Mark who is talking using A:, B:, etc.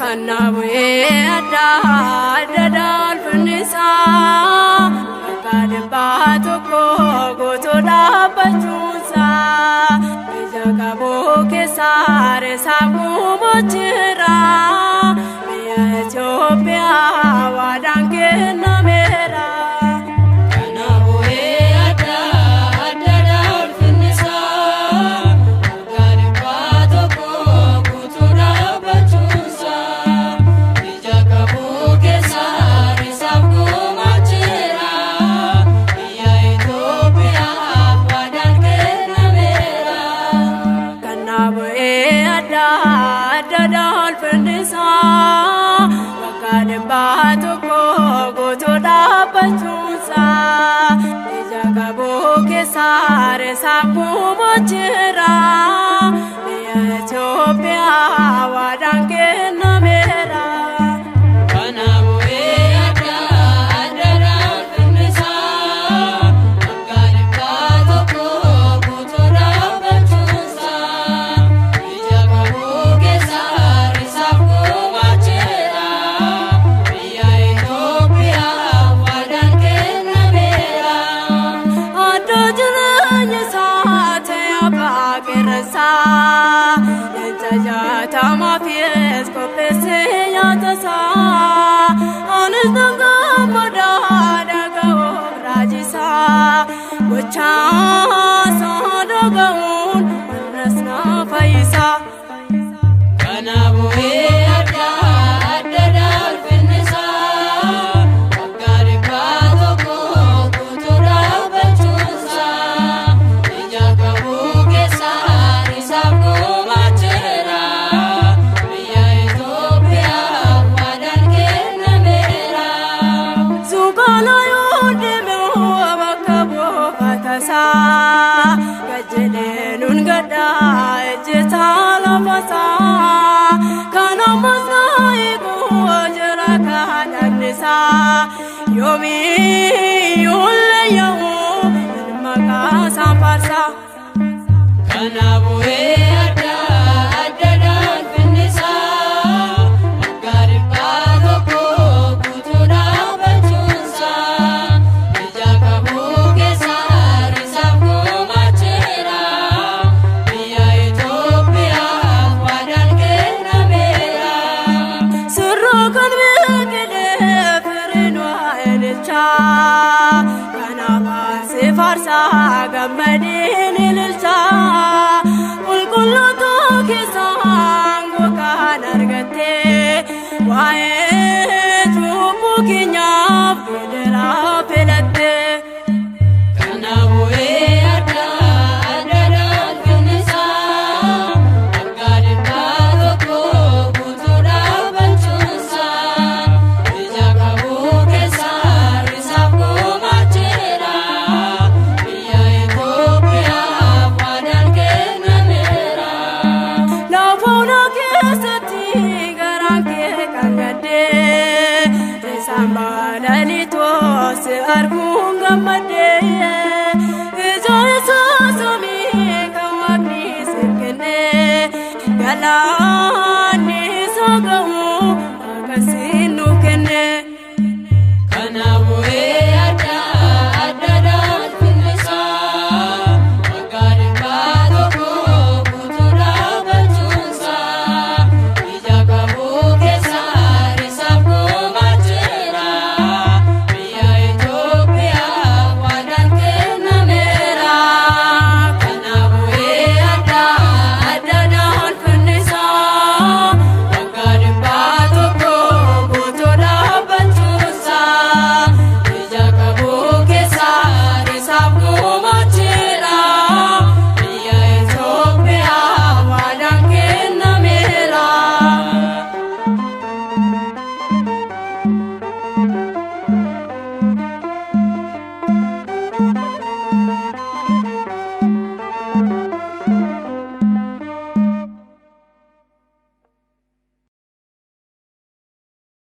A: Kanaafuu adda adda daalfinnisaa bakka dhibbaa tokko guutuu dhaabbachuunsaa ija qabu keessaa reessaa gumachiira biyya Itoophiyaa waadaan kennameera.
B: Kanaafuu adda adda daalfinnisaa bakka dhibbaa tokko guutuu dhaabbachuunsaa ija qabu keessaa reessaaf gumachiira biyya Itoophiyaa waadaan kennameera.
A: Kanaafuu adda adda daalfinnisaa bakka dhibbaa tokko guutuu dhaabbachuunsaa ija qabu keessaa reessaa gumachiira biyya Itoophiyaa waadaan kennameera.
B: Kanaafuu adda adda daalfinnisaa bakka dhibbaa tokko guutuu dhaabbachuunsaa ija qabu keessaa reessaaf gumachiira biyya Itoophiyaa waadaan kennameera.
A: Adda jireenya isaa ta'e abbaa qeerransaa leenca jaatamaa fi'ees qopheessee nyaata isaa anis dhangaa dhaga'uuf raajisaa gochaa isaa dhaga'uun warras na fayyisaa.
B: Kanaafuu adda adda daalfinnisaa bakka dhibbaa tokko guutuu dhaabbachuunsaa ija qabu keessaa reessaaf gumachiira biyya Itoophiyaa waadaan kennameera.
A: Zuuqaala yoo deemu bakka buufatasaa gajjeleen gaddaa ejjetaa lafasaa kan ammas na eegu jira kadhannisaa yoomiyyuu leeyya'u maqaa isaan faarsaa.
B: Kanaafuu adda adda daalfinnisaa bakka dhibbaa tokko guutuu dhaabbachuunsaa ija qabu keessaa reessaaf gumachiira biyya Itoophiyaa waadaan kennameera.
A: Sirroo kan biqilee firiin waa'elichaa kanaaf ansi faarsaa gammadeen ililchaa qulqulloota keessaan gogaan argattee waa'ee cubbuu keenyaaf gidiraa filattee.
B: Kanaafuu adda adda daalfinnisaa bakka dhibbaa tokko guutuu dhaabbachuunsaa ija qabu keessaa reessaaf gumachiira biyya Itoophiyaa waadaan kennameera.
A: Lafoona keessatti garaan kee kan gaddee isaan balaliitoo si arguun gammaddee ija isaa samii kan waaqni siif kennee galaanni isa ga'u.